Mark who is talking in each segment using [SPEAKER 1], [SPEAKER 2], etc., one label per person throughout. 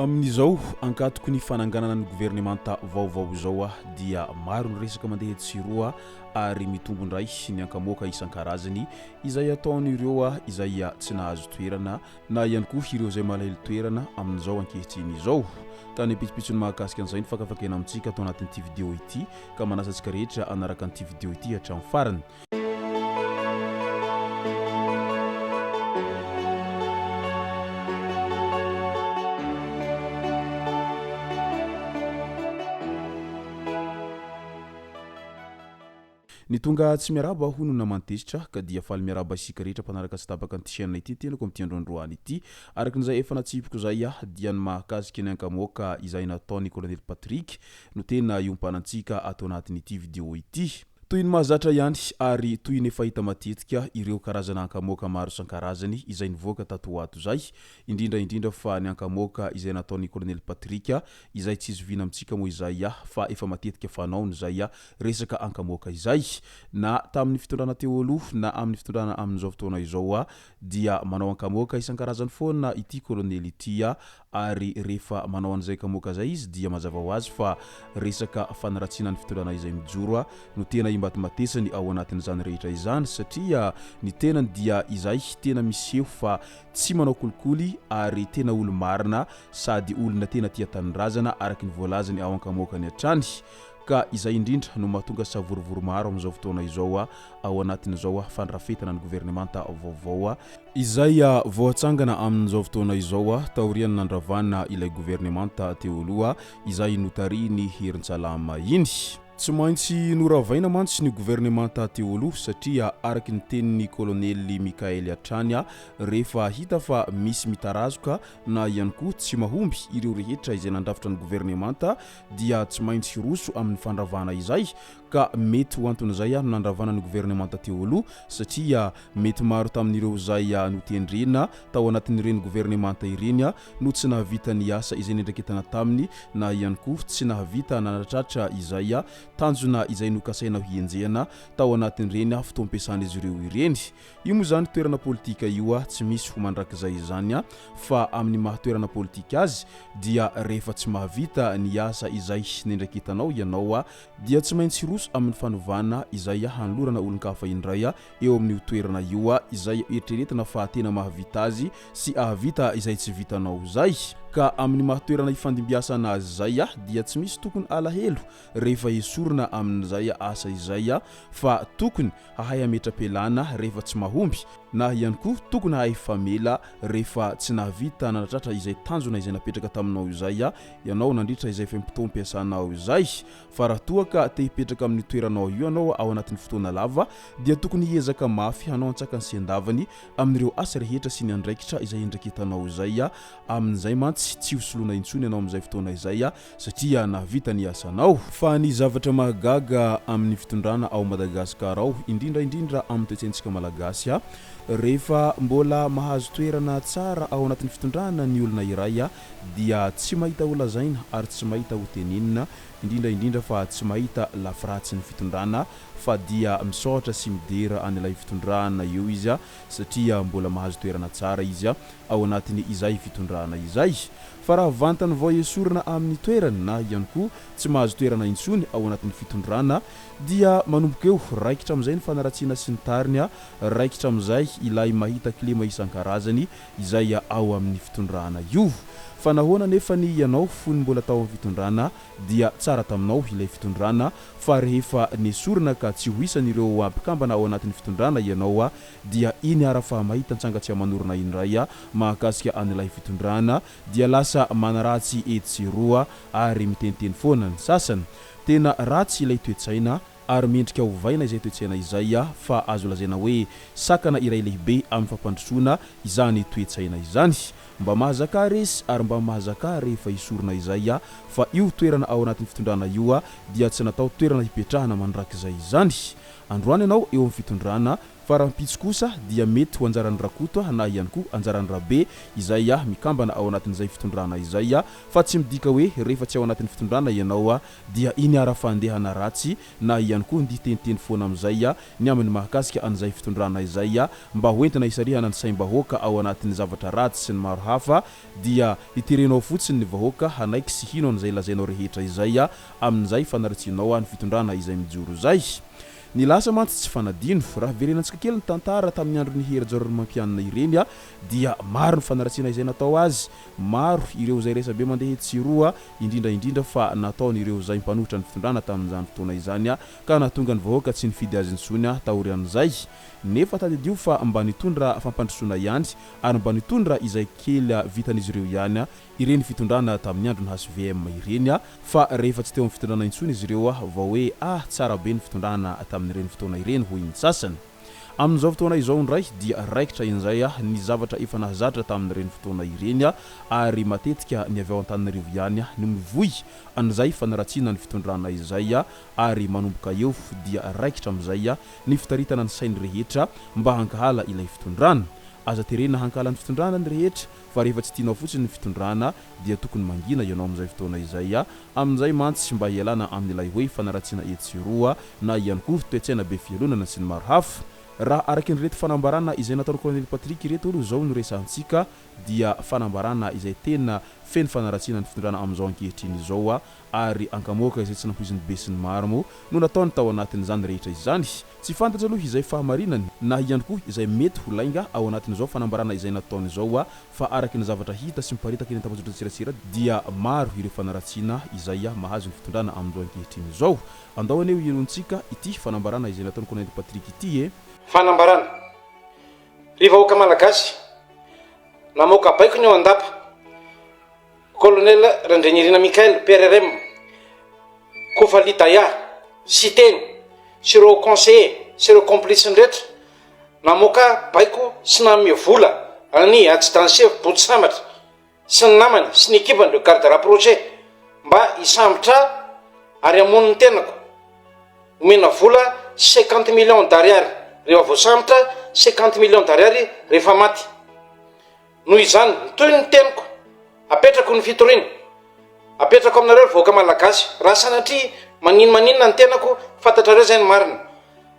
[SPEAKER 1] Amin'izao ankatoky ny fananganana ny governemanta vaovao izao dia maro ny resaka mandeha etsy sy eroa ary mitombo indray ny ankamoaka isan-karazany izay ataon'ireo izay tsy nahazo toerana na ihany koa ireo izay malahelo toerana amin'izao ankehitriny izao. Ka ny pitsopitsony mahakasika an'izay no fakafakaina amintsika ato anatin'ity video ity ka manasa antsika rehetra hanaraka an'ity video ity hatramin'ny farany. Ny tonga tsy miarahaba hono naman-tezitra ka dia faly miarahaba isika rehetra mpanaraka tsy tapaka an'ity chaîne ity tenako amin'ity androandroany ity. Araka an'izay efa natsipiko izay aho dia ny mahakasika ny ankamoaka izay nataon'i Colonel Patrick no tena iompanantsika ato anatin'ity vidéo ity. Toy ny mahazatra ihany ary toy ny efa hita matetika ireo karazana ankamoaka maro isan-karazany izay nivoaka tato ho ato izay, indrindra indrindra fa ny ankamoaka izay nataon'i Kolonely Patrick izay tsy zoviana amintsika moa izay fa efa matetika fanaony izay resaka ankamoaka izay na tamin'ny fitondrana teo aloha na amin'ny fitondrana amin'izao fotoana izao dia manao ankamoaka isan-karazany foana ity Kolonely ity ary rehefa manao an'izay kamoaka zay izy dia mazava ho azy fa resaka fanaratsiana ny fitondrana izay mijoro no tena imbatimatesany ao anatin'izany rehetra izany satria ny tenany dia izay tena miseho fa tsy manao kolikoly ary tena olo-marina sady olona tena tia tanindrazana araky ny voalazany ao ankamoakany hatrany ka izay indrindra no mahatonga savorovoro maro amin'izao fotoana izao ao anatin'izao fandrafetana ny governemanta vaovao Izay vao hatsangana amin'izao fotoana izao taorian'ny nandravana ilay governemanta teo aloha izay notarihin'i Herintsalama iny. Tsy maintsy noravaina mantsy ny governemanta teo aloha satria araka ny tenin'ny kolonely Mickaël hatrany rehefa hita fa misy mitarazoka na ihany koa tsy mahomby ireo rehetra izay nandrafitra ny governemanta dia tsy maintsy hiroso amin'ny fandravana izay ka mety ho anton'izay no nandravana ny governemanta teo aloha satria mety maro tamin'ireo izay notendrena tao anatin'ireny governemanta ireny no tsy nahavita ny asa izay niandraiketana taminy na ihany koa tsy nahavita nanatratra izay tanjona izay nokasaina hienjehana tao anatin'ireny fotoam-piasan'izy ireo ireny. Io moa izany toerana politika io tsy misy ho mandrakizay izany fa amin'ny maha toerana politika azy dia rehefa tsy mahavita ny asa izay niandraiketanao ianao dia tsy maintsy hiroso amin'ny fanovana izay hanolorana olon-kafa indray eo amin'io toerana io izay eritreretina fa tena mahavita azy sy ahavita izay tsy vitanao izay. Ka amin'ny maha toerana ifandimbiasana azy izay dia tsy misy tokony alahelo rehefa esorina amin'izay asa izay fa tokony hahay hametra-pialana rehefa tsy mahomby na ihany koa tokony hahay hifamela rehefa tsy nahavita nanatratra izay tanjona izay napetraka taminao izay ianao nandritra izay fe-potoam-piasanao izay. Fa raha toa ka te hipetraka amin'io toeranao io ianao ao anatin'ny fotoana lava dia tokony hiezaka mafy hanao antsakany sy andavany amin'ireo asa rehetra sy ny andraikitra izay iandraiketanao izay. Amin'izay mantsy tsy ho soloina intsony ianao amin'izay fotoana izay satria nahavita ny asanao. Fa ny zavatra mahagaga amin'ny fitondrana ao Madagascar ao, indrindra indrindra amin'ny toe-tsaintsika Malagasy, rehefa mbola mahazo toerana tsara ao anatin'ny fitondrana ny olona iray dia tsy mahita ho lazaina ary tsy mahita ho tenenina, indrindra indrindra fa tsy mahita lafiratsy ny fitondrana fa dia misaotra sy midera an'ilay fitondrana eo izy satria mbola mahazo toerana tsara izy ao anatin'ny izay fitondrana izay. Fa raha vantany vao esorina amin'ny toerany na ihany koa tsy mahazo toerana intsony ao anatin'ny fitondrana dia manomboka eo raikitra amin'izay ny fanaratsiana sy ny tariny, raikitra amin'izay ilay mahita kilema isan-karazany izay ao amin'ny fitondrana io. Fa nahoana anefa ny ianao fony mbola tao amin'ny fitondrana dia tsara taminao ilay fitondrana fa rehefa nesorina ka tsy ho isan'ireo mpikambana ao anatin'ny fitondrana ianao dia iny ara fa mahita antsanga tsy aman'orona indray mahakasika an'ilay fitondrana dia lasa manaratsy etsy sy eroa ary miteniteny foana ny sasany. Tena ratsy ilay toe-tsaina ary mendrika ovaina izay toe-tsaina izay fa azo lazaina hoe sakana iray lehibe amin'ny fampandrosoana izany toe-tsaina izany. Mba mahazakà resy ary mba mahazakà rehefa esorina izay fa io toerana ao anatin'ny fitondrana io dia tsy natao toerana hipetrahana mandrakizay izany. Androany ianao eo amin'ny fitondrana fa rahampitso kosa dia mety ho anjaran'i Rakoto na ihany koa anjaran'i Rabe izay mikambana ao anatin'izay fitondrana izay fa tsy midika hoe rehefa tsy ao anatin'ny fitondrana ianao dia iny ara-fandehana ratsy na ihany koa ndia teniteny foana amin'izay ny amin'ny mahakasika an'izay fitondrana izay mba hoentina hisarihana ny saim-bahoaka ao anatin'ny zavatra ratsy sy ny maro hafa dia hiterenao fotsiny ny vahoaka hanaiky sy hino an'izay lazainao rehetra izay amin'izay fanaratsianao ny fitondrana izay mijoro izay. Ny lasa mantsy tsy fanadino. Raha verenantsika kely ny tantara tamin'ny andron'i Hery Jaonarimampianina ireny dia maro ny fanaratsiana izay natao azy, maro ireo izay resabe mandeha etsy sy eroa, indrindra indrindra fa nataon'ireo izay mpanohitra ny fitondrana tamin'izany fotoana izany ka nahatonga ny vahoaka tsy nifidy azy intsony taorian'izay. Nefa tadidio fa mba nitondra fampandrosoana ihany ary mba nitondra izay kely vitan'izy ireo ihany ireny fitondrana tamin'ny andron'ny hvm ireny fa rehefa tsy teo amin'ny fitondrana intsony izy ireo vao hoe ah tsara be ny fitondrana tamin'ireny fotoana ireny hoy ny sasany. Amin'izao fotoana izao indray dia raikitra indray ny zavatra efa nahazatra tamin'ireny fotoana ireny ary matetika ny avy ao Antananarivo ihany no mivoy an'izay fanaratsiana ny fitondrana izay ary manomboka eo dia raikitra amin'izay ny fitaritana ny sain'ny rehetra mba hankahala ilay fitondrana. Aza terena hankahala ny fitondrana ny rehetra Fa rehefa tsy tianao fotsiny ny fitondrana dia tokony mangina ianao amin'izay fotoana izay. Amin'izay mantsy mba hialana amin'ilay hoe fanaratsiana etsy sy eroa na ihany koa toe-tsaina be fialonana sy ny maro hafa. Raha araka an'ireto fanambarana izay nataon'i Colonel Patrick ireto aloha izao no resahantsika dia fanambarana izay tena feno fanaratsiana ny fitondrana amin'izao ankehitriny izao ary ankamoaka izay tsy nampoizin'ny besinimaro moa no nataony tao anatin'izany rehetra izany. Tsy fantatra aloha izay fahamarinany na ihany koa izay mety ho lainga ao anatin'izao fanambarana izay nataony izao fa araka ny zavatra hita sy miparitaka eny an-tambajotran-tserasera dia maro ireo fanaratsiana izay mahazo ny fitondrana amin'izao ankehitriny izao. Andao anie ho henointsika ity fanambarana izay nataon'i Colonel Patrick ity e!
[SPEAKER 2] Fanambarana. Ry vahoaka Malagasy, namoaka baiko ny ao an-dapa. Colonel Randrianirina Michael, PRRM, Kofali Daya, Siteny, sy ireo conseillers sy ireo complices-ny rehetra, namoaka baiko sy nanome vola an'i Adjudant Chef Boto Sambatra sy ny namany sy ny ekipany, ireo garde rapproché, mba hisambotra ahy ary hamono ny tenako. Omena vola 50 millions d'ariary rehefa voasambotra, 50 millions d'ariary rehefa maty. Noho izany, mitohy ny teniko, apetrako ny fitoriana, apetrako aminareo ry vahoaka Malagasy, raha sanatria maninomaninona ny tenako, fantatrareo izay ny marina.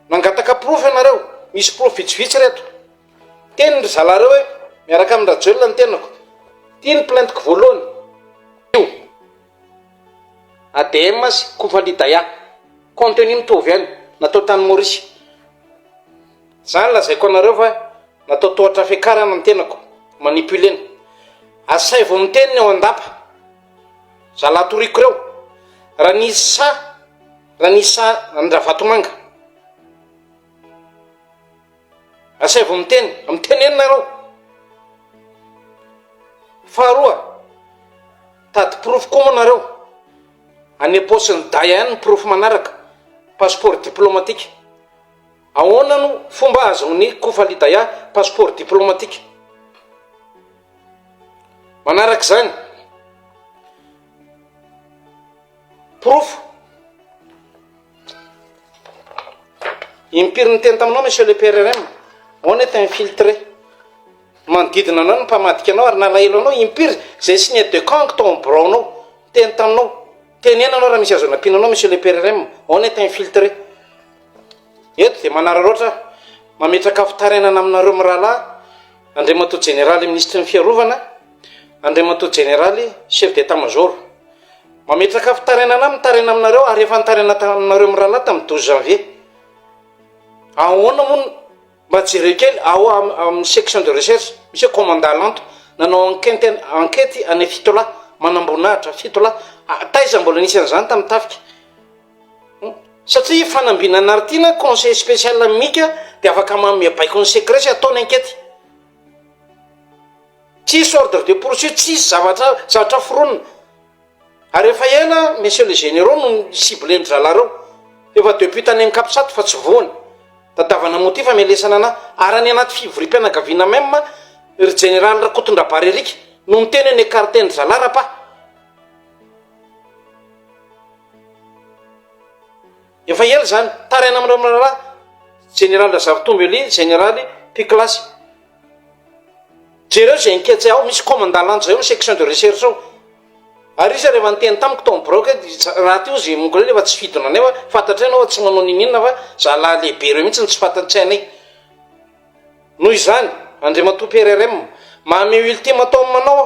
[SPEAKER 2] Nangataka porofo ianareo, misy porofo vitsivitsy ireto. Teny ry zalahy ireo hoe miaraka amin'i Rajoelina ny tenako. Ity ny plainte-ko voalohany, io. ADM sy Kofalidaya, contenu mitovy ihany, natao tany Maurice. Zany lazaiko anareo fa natao tohatra fiakarana ny tenako, manipulena. Asaivo miteny ny ao an-dapa. Zalahy toriko ireo. Raha nisy sahy, raha nisy sahy an-dRavatomanga. Asaivo miteny, miteneno nareo. Faharoa, tady porofo koa moa nareo. Any am-paosin'i Daya ihany ny porofo manaraka, passeport diplomatique. Ahoana no fomba ahazoan'i Koufa Lidaya passeport diplomatique? Manaraka izany, porofo. Impiry niteny taminao monsieur le PRRM, on est infiltré. Manodidina anao ny mpamadika anao ary nalahelo anao impiry izay sy ny aide de camp tao amin'ny biraonao. Niteny taminao, teneno anao raha misy azo anampiana anao monsieur le PRRM, on est infiltré. Eto dia manararaotra aho mametraka fitarainana aminareo mirahalahy, Andriamatoa Jeneraly Minisitry ny Fiarovana, Andriamatoa Jeneraly Chef d'Etat Major. Mametraka fitarainana aho mitaraina aminareo ary efa nitaraina taminareo mirahalahy tamin'ny 12 janvier. Ahoana moa no mba jereo kely ao amin'ny section de recherche misy hoe commandant Lanto nanao enquête enquête any fitolahy manamboninahitra fitolahy taiza mbola nisy an'izany tamin'ny tafika. Satria fanambinana Artiana conseiller spécial Mika dia afaka manome baiko ny secret sy ataony enquête. Tsisy ordre de poursuite, tsisy zavatra zavatra foronina. Ary efa ela messieurs les généraux no ciblé-ndry zalahy reo. Efa depuis tany amin'ny capsat fa tsy voany. Tadiavana motif amelesana anah. Ary any anaty fivoriam-pianakaviana même ry jeneraly Rakotondrabary Eric no niteny hoe n'écarter-ndry zalahy rapa. Efa ela izany. Taraina amin'ireo miraharaha. Jeneraly Razafitombo Elie, Jeneraly mpikilasy. Jereo izay enquête ao, misy commandant Lanto izay ao amin'ny section de recherche ao. Ary izy rehefa niteny tamiko tao amin'ny biraoko hoe raha ty ozy Mongole efa tsy fidina anay fa fantatray ianao fa tsy manao niniana fa zalahy lehibe ireo mihitsy no tsy fantatry anay. Noho izany, Andriamatoa PRRM, mahameho ultimatum anao aho,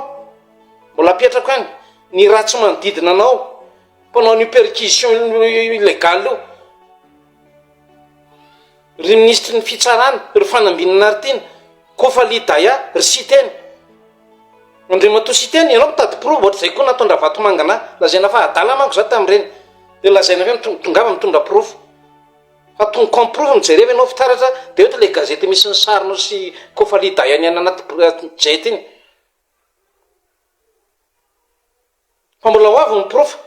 [SPEAKER 2] mbola apetrako ihany, ny ratsy manodidina anao, mpanao an'io perquisition illegale io, ry minisitry ny fitsarana, ry Fanambinana Aritiana, Kofali Daya, ry Siteny. Andriamatoa Siteny, ianao mitady porofo, ohatr'izay koa nataon-dRavatomanga anah, lazaina fa adala manko za tamin'ireny, dia lazaina avy eo tongava mitondra porofo. Fa tony comme porofo no jereva ianao fitaratra, dia eto ilay gazety misy ny sarinao sy Kofali Daya ny any anaty jet iny. Fa mbola ho avy ny porofo.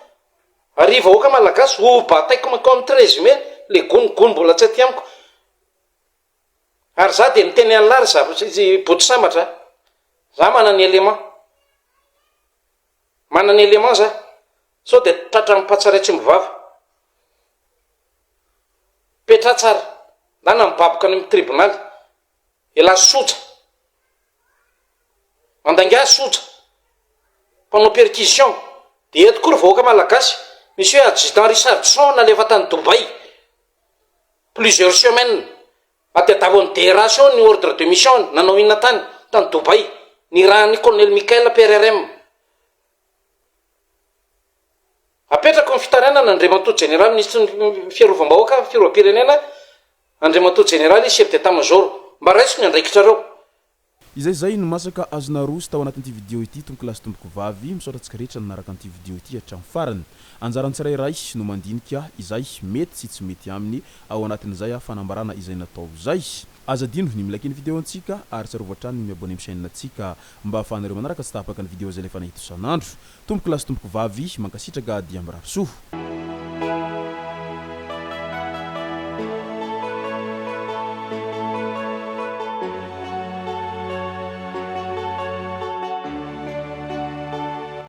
[SPEAKER 2] Ary vahoaka malagasy, ho bataiko mankao amin'ny 13 mai le gony, gony mbola tsy aty amiko. Ary za dia miteny an'lah ry zava, Boto Sambatra a. Za manana élément. Manana élément za. Sao dia tratran'ny mpatsaray tsy omby vava. Petraha tsara. Ndana mibaboka any amin'ny tribonaly. Elah soja. Mandainga soja. Mpanao perquisition. Dia eto koa ry vahoaka malagasy, misy hoe adjudant Richardson nalefa tany Dubaï. Plusieurs semaines. Atedavo ny DRH ao ny ordre de mission nanao inona tany? Tany Dubaï. Nirahan'ny colonel Michael PRRM. Apetrako ny fitarainana Andriamatoa Jeneraly Minisitry ny Fiarovam-bahoaka, Fiarovam-pirenena, Andriamatoa Jeneraly Chef d'Etat Major. Mba raiso ny andraikitrareo.
[SPEAKER 1] Izay izay no masaka azo naroso tao anatin'ity video ity tompokolahy sy tompokovavy, misaotra antsika rehetra nanaraka an'ity video ity hatramin'ny farany. Anjaran'ny tsirairay no mandinika izay mety sy tsy mety aminy ao anatin'izay fanambarana izay natao izay. Aza adino ny mi-like ny video antsika ary tsarovy hatrany ny mi-abonner amin'ny chaîne ntsika mba ahafahanareo manaraka tsy tapaka ny video izay alefanay eto isan'andro. Tompokolahy sy tompokovavy, mankasitraka dia mirary soa.